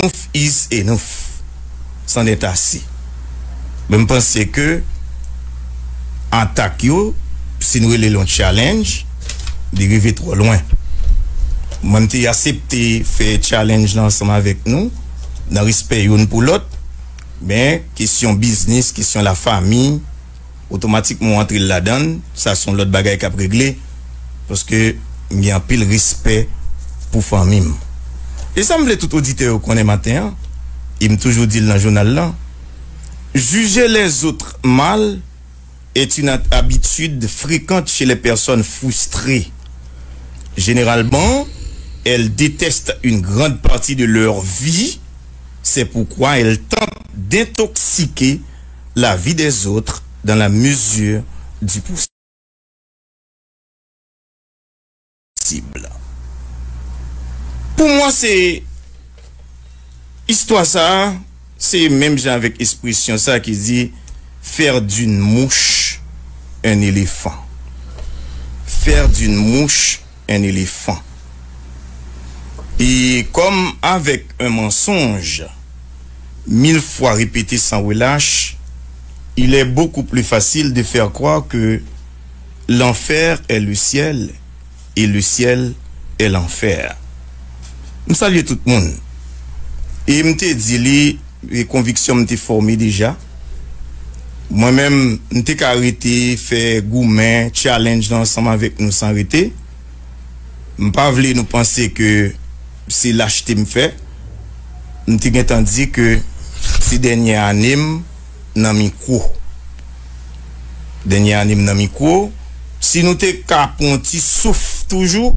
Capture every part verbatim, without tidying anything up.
enough is enough. C'en est assez. Men m panse ke atak yo, si nou rele l yon challenge, li rive twò lwen. Mwen, m te aksepte fè challenge lan ansanm avèk nou, nan respè youn pou lòt, men kesyon biznis, kesyon lafanmi, otomatikman w antre ladan l, sa se yon lòt bagay k ap regle, paske m gen anpil respè pou fanmi m. E sa m vle tout oditè yo konnen maten an, e m toujou di l nan jounal lan, juger les autres mal est une habitude fréquente chez les personnes frustrées. Généralement, elles détestent une grande partie de leur vie, c'est pourquoi elles tentent d'intoxiquer la vie des autres dans la mesure du possible. Pou mwen, se istwa sa a, se menm jan avèk ekspresyon sa ki di faire d'une mouche un éléphant. Faire d'une mouche un éléphant. Et comme avec un mensonge mille fois répété sans relâche, il est beaucoup plus facile de faire croire que l'enfer est le ciel et le ciel est l'enfer. M salye tout moun. E m te di li, e konviksyon m te fòme deja. Mwen menm, m te ka rete fè goumen, challenge lan ansanm avèk nou san rete. M pa vle nou panse ke se lachte m fè. M te gentan di ke se dènye ane m nan mikwo. Dènye ane m nan mikwo. Si nou te ka pran yon ti souf toujou,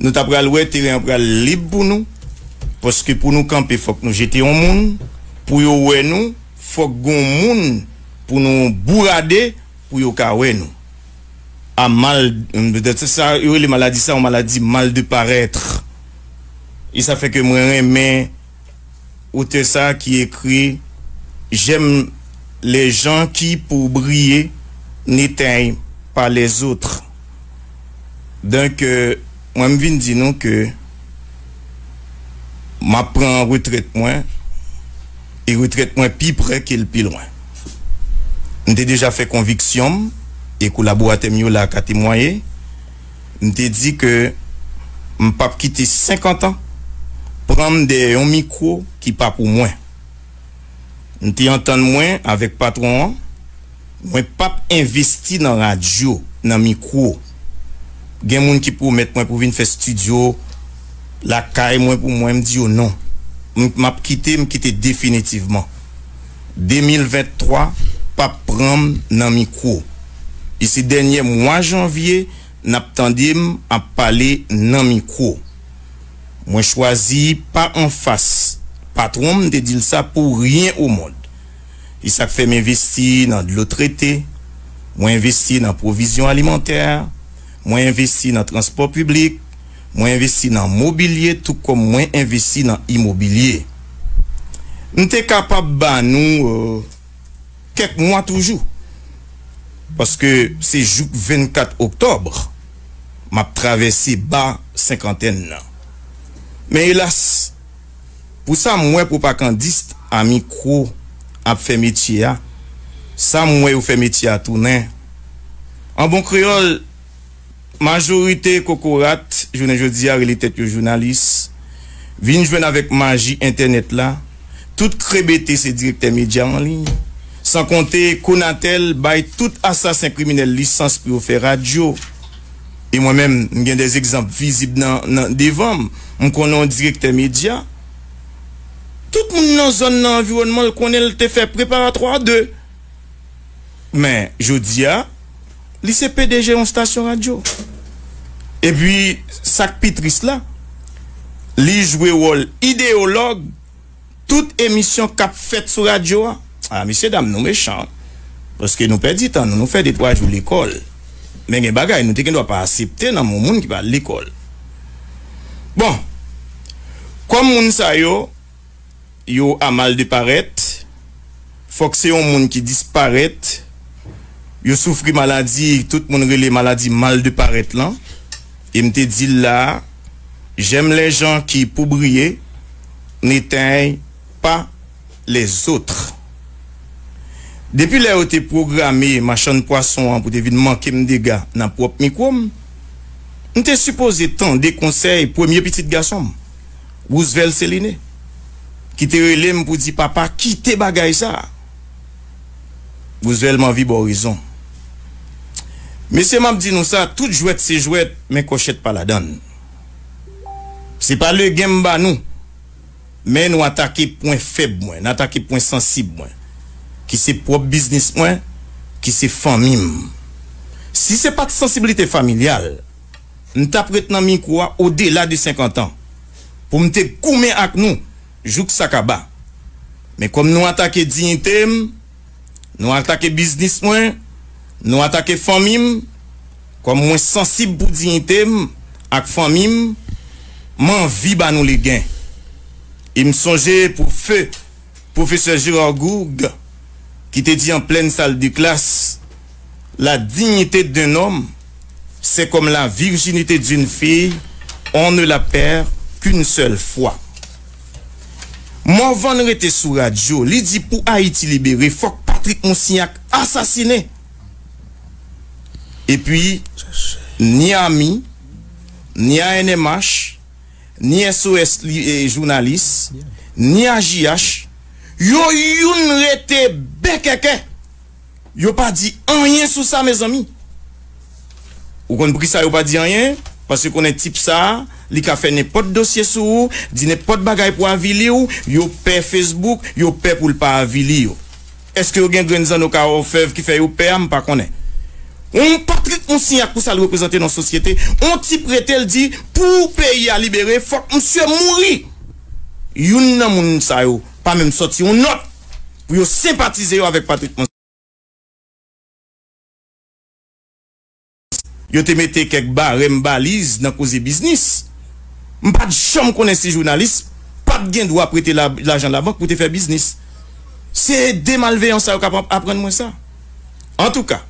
nou ta pral wè teren an pral lib pou nou. Paske pou nou kanpe, fòk nou jete yon moun. Pou yo wè nou, fòk gon moun pou nou bourade pou yo ka wè nou. A mal, se sa yo rele maladi sa, yon maladi mal de parèt. E sa fè ke mwen renmen otè sa ki ekri, j'aime les gens qui, pour briller, n'éteignent pas les autres. Donk, euh, mwen m vin di nou ke m ap pran retrèt mwen, e retrèt mwen pi pre ke l pi lwen. M te deja fè konviksyon m, e kolaboratè m yo la ka temwaye. M te di ke m p ap kite senkant an pran m dèyè yon mikwo ki pa pou mwen. M te antann mwen avèk patwon an, mwen p ap envesti nan radyo, nan mikwo. Gen moun ki pwomèt mwen pou vin fè estidyo lakay mwen pou mwen, m di yo non. M, m ap kite, m kite definitivman. De mil venntwa p ap pran m nan mikwo. E se dènye mwa janvye n ap tande m ap pale nan mikwo. Mwen chwazi pa anfas patwon m, m te di l sa pou ryen o mond. E sa k fè m envesti nan dlo trete, mwen envesti nan pwovizyon alimantè, mwen envesti nan transpò piblik, mwen envesti nan mobilye, tou kòm mwen envesti nan imobilye. M te kapab ba nou, euh, kèk mwa toujou. Paske se jouk vennkat oktòb, m ap travèse ba senkantèn nan. Men elas, pou sa m wè pwopagandis a mikwo ap fè metye a, sa m wè yo fè metye a tounen. An bon kreyòl, majorite kokorat, jounen jodi a, rele tèt yo jounalis, vin jwenn avèk maji entènèt la, tout krebete se direktè medya an liy. San konte, Konatel bay tout asasen kriminèl lisans pou yo fè radyo. E mwen menm, m gen de egzanp vizib nan, nan, devan m. M konnen yon direktè medya. Tout moun nan zòn nan, anviwònman l, konnen l te fè preparatwa de. Men, jodi a, li se P D G yon stasyon radyo. Epi, sa k pi tris la, li jwe wòl ideyològ tout emisyon k ap fèt sou radyo a. A, mesye dam, nou mechan. Paske nou pèdi tan nou, nou fè de twa jou lekòl. Men gen bagay nou te gen dwa pa aksepte nan men yon moun ki pa al lekòl. Bon, kòm moun sa yo, yo a mal de parèt, fòk se yon moun ki disparèt, yo soufri maladi, tout moun rele maladi mal de parèt lan. E m te di l la, j'aime les gens qui, pour briller, n'éteignent pas les autres. Depi lè yo te pwograme machann pwason an pou te vin manke m dega nan pwòp mikwo m, m te sipoze tande konsèy premye pitit gason m, Roosevelt Céliné, ki te rele m pou di, "Papa, kite bagay sa a." Roosevelt, m anvi ba w rezon. Mesye, m ap di nou sa, tout jwèt se jwèt, men kòchèt pa ladan l. Se pa legen m ba nou, men nou atake pwen fèb mwen, n atake pwen sansib mwen, ki se pwòp biznis mwen, ki se fanmi m. Si se pa t sansiblite familyal, m t ap ret nan mikwo a odela de senkant an pou m te goumen ak nou jouk sa kaba. Men kòm nou atake diyite m, nou atake biznis mwen, nou atake fanmi m, kòm mwen sansib pou diyite m ak fanmi m, m anvi ba nou legen. E m sonje pwofe-, pwofesè Gérard Gourgue ki te di an plèn sal de klas, "La dignité d'un homme, c'est comme la virginité d'une fille, on ne la perd qu'une seule fois." Morvan rete sou radyo, li di pou Ayiti libere, fòk Patrick Moussignac asasinen. Epi, ni ami, ni A N M H, ni S O S li, eh, jounalis, ni A J H, yo youn rete bèkèkè. Yo pa di anyen sou sa, mezanmi. Ou konn poukisa yo pa di anyen? Paske konnen tip sa a, li ka fè nenpòt dosye sou ou, di nenpòt bagay pou avili w, yo pè Facebook, yo pè pou l pa avili yo. Èske yo gen grenn zanno ka òfèv ki fè yo pè a, m pa konnen. On Patrick Moussignac pou sa l reprezante nan sosyete, on tip rete l di, pou peyi a libere, fòk misye mouri. Youn nan moun sa yo pa menm sòti on nòt pou yo senpatize yo avèk Patrick Moussignac. Yo te mete kèk barèm baliz nan koze biznis. M pa t janm konnen si jounalis pa t gen dwa prete la-, lajan labank pou te fè biznis. Se de malveyan sa yo k ap aprann mwen sa. Antouka,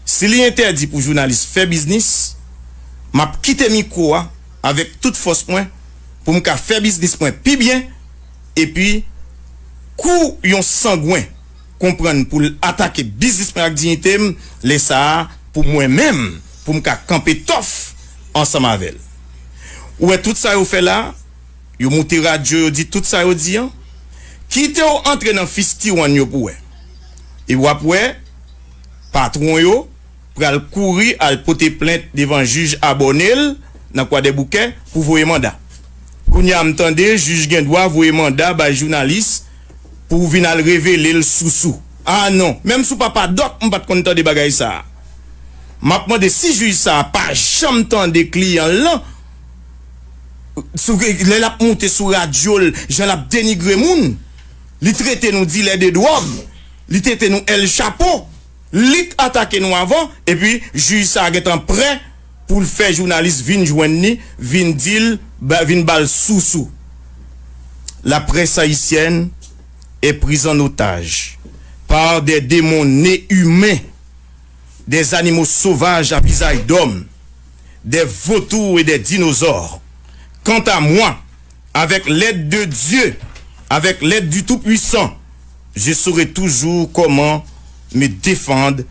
si li entèdi pou jounalis fè biznis, m ap kite mikwo a avèk tout fòs mwen pou m ka fè biznis mwen pi byen, epi kou yon sangwen konprann pou l atake biznis mwen ak diyite m, lè sa a, pou mwen menm, pou m ka kanpe tòf ansanm avè l. Ou wè tout sa yo fè la, yo moute radyo, yo di tout sa yo di an, kite w antre nan fistiwann yo pou wè. E w ap wè, patwon yo pral kouri al pote plent devan jij Abònel nan Kwadèboukè pou voye manda. Kounye a, m tande jij gen dwa voye manda bay jounalis pou vin al revele l sousou. A non, menm sou Papa Dòk, m pa t konn tande bagay sa a. M ap mande si jij sa a pa janm tande kliyan l lan, sou, lè l ap moute sou radyo l, jan l ap denigre moun, li trete nou dilè de dwòg, li trete nou El Chapo, li k atake nou avan, epi jij sa a gentan prè pou l fè jounalis vin jwenn li, vin di l, ba, vin ba l sousou. La presse haïtienne est prise en otage par des démons nés humains, des animaux sauvages à visage d'homme, des vautours et des dinosaures. Quant à moi, avec l'aide de Dieu, avec l'aide du Tout-Puissant, je saurai toujours comment me défendre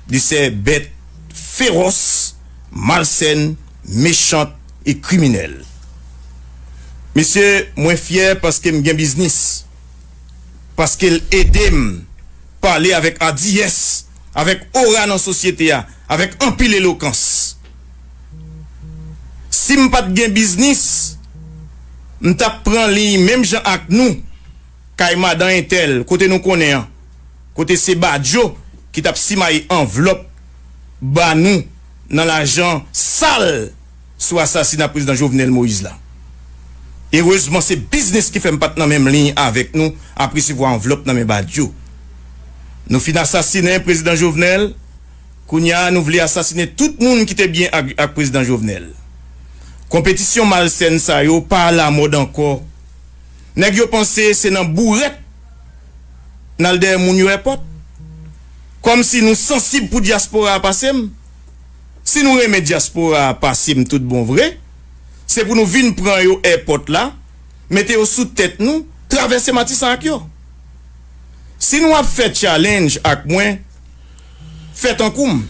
de ces bêtes féroces, malsaines, méchantes et criminelles. Mesye, mwen fyè paske m gen biznis. Paske l ede m pale avèk adiyès, avèk ora nan sosyete a, avèk anpil elokans. Si m pa t gen biznis, m t ap pran liy menm jan ak nou, kay madan entèl, kote nou konnen an, kote se Badio ki t ap simaye anvlòp ba nou nan lajan sal sou asasina prezidan Jovenel Moïse la. Erezman, se biznis ki fè m pa t nan menm liy avèk nou ap resevwa anvlòp nan men Badio. Nou fin asasinen prezidan Jovenel, kounye a nou vle asasinen tout moun ki te byen ak, ak prezidan Jovenel. Konpetisyon malsèn sa yo pa alamòd ankò. Nèg yo panse se nan bourèt n al dèyè moun yo èpòt. Kòmsi nou sansib pou dyaspora a pase m. Si nou renmen dyaspora a pase m tout bon vre, se pou nou vin pran yo èpòt la, mete yo sou tèt nou, travèse Matisan ak yo. Si nou ap fè challenge ak mwen, fè tankou m.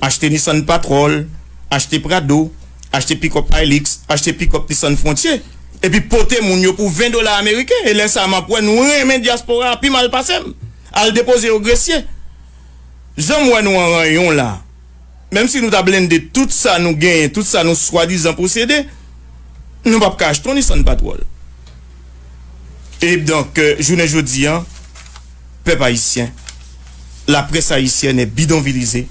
Achte Nissan Patrol, achte Prado, achte pikòp Hilux, achte pikòp Nissan Frontier, epi pote moun yo pou ven dola ameriken. E lè sa a, m ap wè nou renmen dyaspora a pi mal pase m. Al depoze yo Gresye. Jan m wè nou an ranyon la, menm si nou ta blende tout sa nou genyen, tout sa nou swadizan posede, nou p ap ka achte yon Nissan Patrol. E donk, euh, jounen jodi an, pèp ayisyen, laprès ayisyèn est bidonvillisée.